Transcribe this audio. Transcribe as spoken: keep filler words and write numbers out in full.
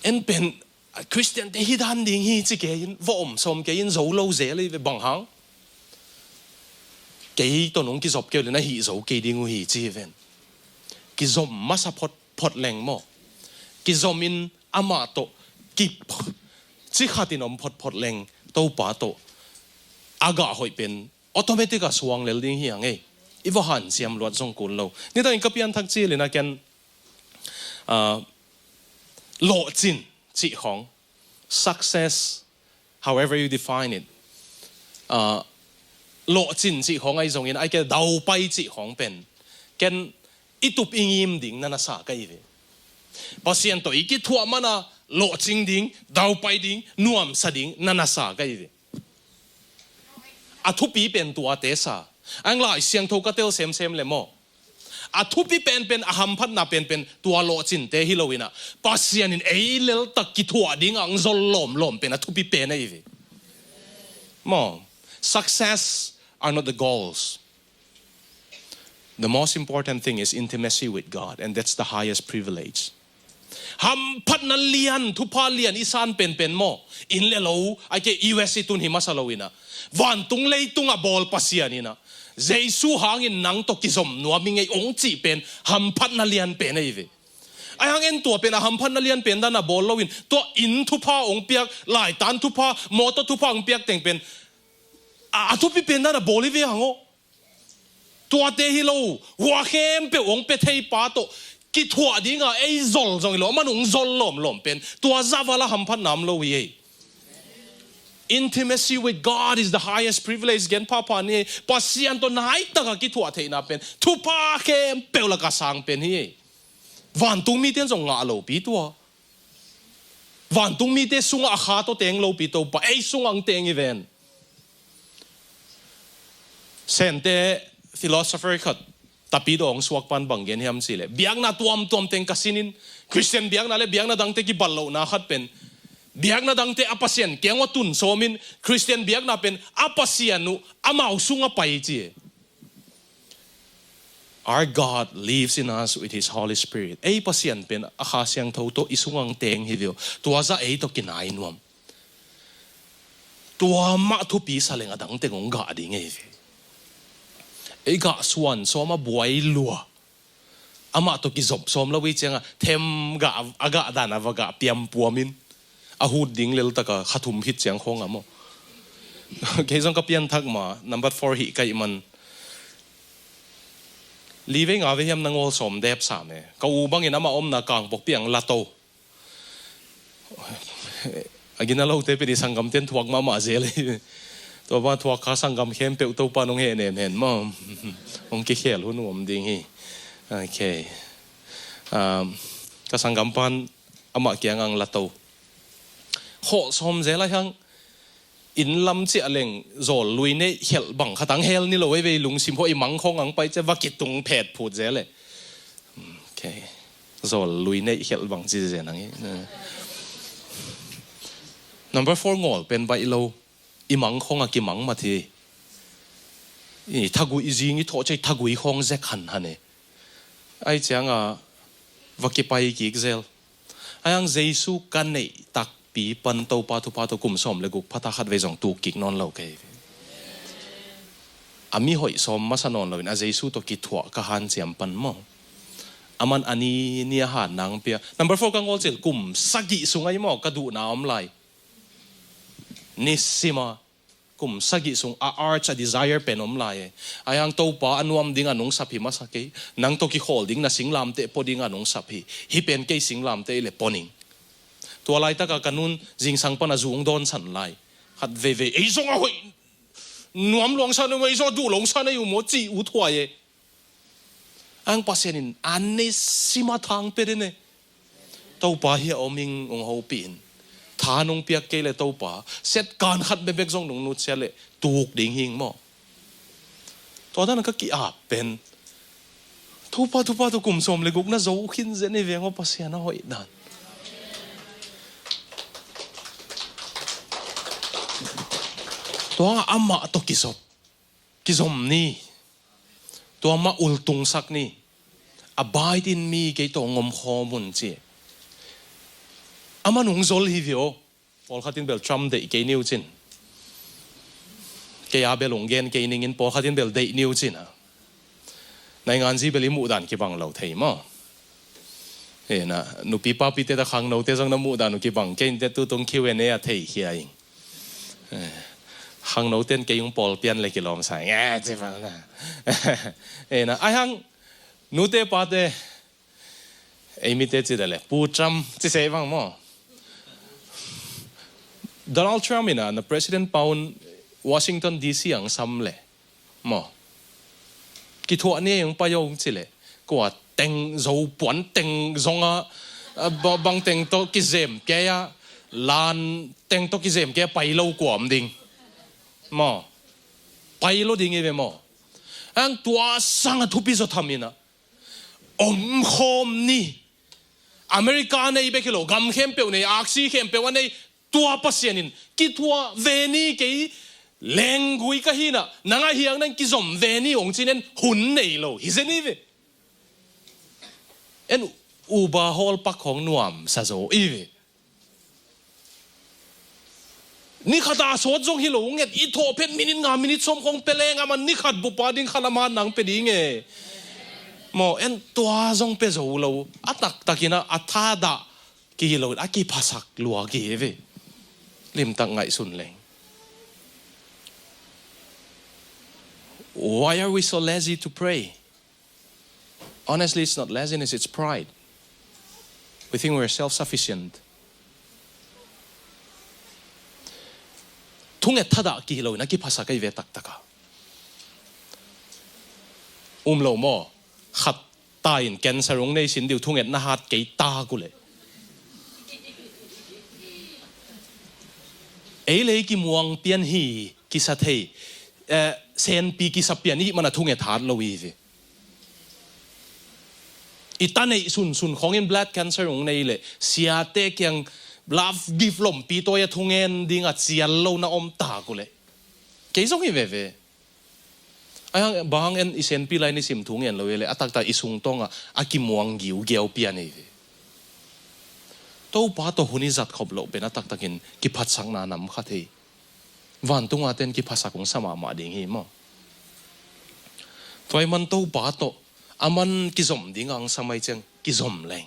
En pen Khristiante hi dan ding hi ci kei in, va om sawm kei in, zo lo zel hi ve. Bang hang? Kei tawh nong kizop kei uh leh na hih zo kei ding uh hi ci hi ven. Kizom masa photphot leng maw, kizom in amah tawh kip ci khat in om photphot leng, Topa tawh a gah hoih pen automatic a suang lel ding hi hang ei. I va hanciam luat zong kul lo. Nitakin ka pianthak cil in a ken, ah, lawhcin cih khawng, success, however you define it, ah, lawhcin cih khawng ahi zongin, ai ke daupai cih khawng pen ken i tup i ngim ding na na sa ka hi ve. Pasian tawh i kithuah mana lawhcing ding, daupai ding, nuamsa ding na na sa ka hi ve. A thupi pen tuate sa. Ang Lai Siangtho ka tel semsem le maw, a thupi penpen, a hamphatna penpen tua lawhcinte hi lo in ah, Pasian in ei leltak kithuah ding ang zol lawmlawm pen a thupi pen ahi ve. Maw, success are not the goals. The most important thing is intimacy with God, and that's the highest privilege. Hamphatna lian, thupha lian i san penpen maw, inn le lo, ai ke U S i tun hi masa lo in ah, vantung leitung a bawl Pasian in ah, Jesu hangin nang tawh kizom nuam ing ei ong cih pen hamphatna lian pen ahi ve. Ai hang en tua pen a hamphatna lian pen dan a bawl lo in, tua inn thupha ong piak, laitan thupha, mawtaw thupha ong piak teng pen a, a thupi pen dan a bawl hi ve hang aw. Tuate hi lo, hua khempeuh ong pia thei pa tawh kithuah ding a ei zol zong hi lo, aman ong zol lawmlawm pen tua zah vala hamphatna om lo hi ei. Intimacy with God is the highest privilege. Gen phapha ni ei. Pasian tawh naitak a kithuah theihna pen thupha khempeuh lak a sang pen hi ei. Vantung mite in zong ngah lopi tua. Vantung mite sungah a kha tawh teng lopi Topa ei sungah ang teng hi ven. Sente philosopher khat Tapidaw ong suak pan bang gen hiam cih leh, biakna tuamtuam teng ka sin in, Khristian biakna le biakna dangte kibat lohna khat pen, biakna dangte a pasian kiang ua tun sawm in, Khristian biakna pen a Pasian uh amau sungah pai ci e. Our God lives in us with His Holy Spirit. Ei Pasian pen a Kha Siangtho tawh i sungah ang teng hi ve aw. Tua zah ei tawh kinai nuam. Tua mah thupi sa leng a dang teng hong gah ding ei ve. Ei gah suan sawm a buai lua. Amah tawh kizop sawm lo i ciangah them gah a gah dan a va gah piampuam in. A hut ding leltak a kha thum khit ciang khawng a maw. Kei zong ka pianthak ma, number four hih ka hih man. Li vei nga vei hiam na ngawl sawm dep sam e. Ka u bangin amah omna Kangpokpi ang Lato. A gina lote pen i sanggamte in thuak mahmah zel hi. Tua bang thuak kha sanggam khempeuh Topa nong heh nem hen maw. Hong kikhel hun uh om ding hi. Ok. Um, ka sanggam pan amah kiang ang Lato. Khawh sawm zel a hiang inn lam ciah leng zawl lui neih khelh bang khat ang hel ni lo ei ve, i lungsim khawh i mang khawng ang pai ciah va kitung phet phut zel e. Ok. Zawl lui neih khelh bang ci zen ang hi. Number four ngawl pen baih lo. I mang khawng a kimang mat hi. I thagui, i zing i thawh ciah i thagui khawng zek hanhan e. Ai ciangah va kipai kik zel. Ai ang Jesu ka neih takpi pan Topa thupha tawh kum sawm le guk phata khat vei zong tuk kik nawn lo kei. A mi hoih sawm masa nawn loin a Jesu tawh kithuah ka hanciam pan maw. Aman a ni ni a han nang pia. Number four ka ngawl cil kum sagih sung ahi maw ka duhna om lai. Nisima kum sagih sung a urge a desire pen om lai e. Ai ang Topa a nuam ding a nungsap hi masa kei. Nang tawh kikhawl ding na singlamteh pua ding a nungsap hi. Hih pen kei singlamteh i le pua ning. Tua laitaka ka nun zingsang pan a zung dawnsan lai. Khat veivei ei zong a hoih nuam luangsa na ei zong a duh luangsa na ei uh maw ci uh thuai e. Ang Pasian in a nei sima thang pia den e. Topa hi a om ing ung hopih in. Tha nung piak kei le Topa set kan khat bebek zong nung nutsia le tuk ding hing maw. Tua dan ka ki-ap pen Topa, Topa, tua kum sawm le guk na zo khin zen i veng aw Pasian a hoih dan. Tua amah tawh kizop. Kizom ni. Tua mah ultungsak ni. Abide in me, kei tawh ngom khawm un ci. Aman hong zol hi ve aw. Pawlkhat in bel Trump deih kei ni uh cin. Kei a bel hong gen kei ning in pawlkhat in bel deih ni uh cin a. Nainganzi bel i muhdan kibang lo thei maw? Ena, nupi papite ta khangnote zong na muhdan uh kibang kei in te tutung Q and A a thei khia ing. Eh, khangnote in kei hong pawl pian le kilawm sa ing. Eh, ci bang na. Ena, ai hang nute pate, ei mite ci dele, Pu Trump ci sei bang maw? Donald Trump ina na President paun Washington D C ang sam le maw? Kithuah ni ei hong pai aw hong ci le, kua teng zo puan teng zonga, a, ba-, bang teng tawh kizem kei a, lan teng tawh kizem kei a pai lo kua om ding maw? Pai lo ding i ve maw? Ang tua sanga thupi zaw tham ina omkhawm ni. America nei bek hi lo, gam khempeuh nei, aksi khempeuh a nei, tua Pasian in kithuah ve ni, kei lenggui ka hina, nang a hiang nang kizom ve ni hong cin en hun nei lo hi zen i ve. En uba hawl pak khawng nuam sa zaw i ve. Ni khat a sawt zong hi lo nget, i thawh phet minit nga minit sawm khawng pe leng a man ni khat bupa ding khat a man nang pe ding e. Maw en tua zong pe zo lo a taktakin a thadah kihi lo a kiphasak lua kihi ve. Limtak ngaihsun leng. Why are we so lazy to pray? Honestly, it's not laziness, it's pride. We think we're self-sufficient. Thunget thadah kihi lo in a kiphasak ei ve taktaka. Um lo maw? Khat ta in cancer hong nei sin diu thunget na hat kei ta ku le. Ei lei kimuang pian hi kisa thei, eh, senpi kisa pian i mana thunget hat lo i ve. I ta neih sunsun khawngin blood cancer hong nei le siate kiang love gift lompi tawi a thungen ding a cial lo na om ta ku le. Kei zong hi veve. Ai hang bang en i senpi lai ni sim thu ngen lo i le a taktak i sung tawng a a kimuang giugiau pian i ve. Topa tawh hun i zat khop loh pen a taktakin kiphatsakna nam kha thei. Vantung a ten kiphasak hong sa mahmah ding hi maw? Tua i man Topa tawh a man kizom ding a hong sa mai ciang kizom leng.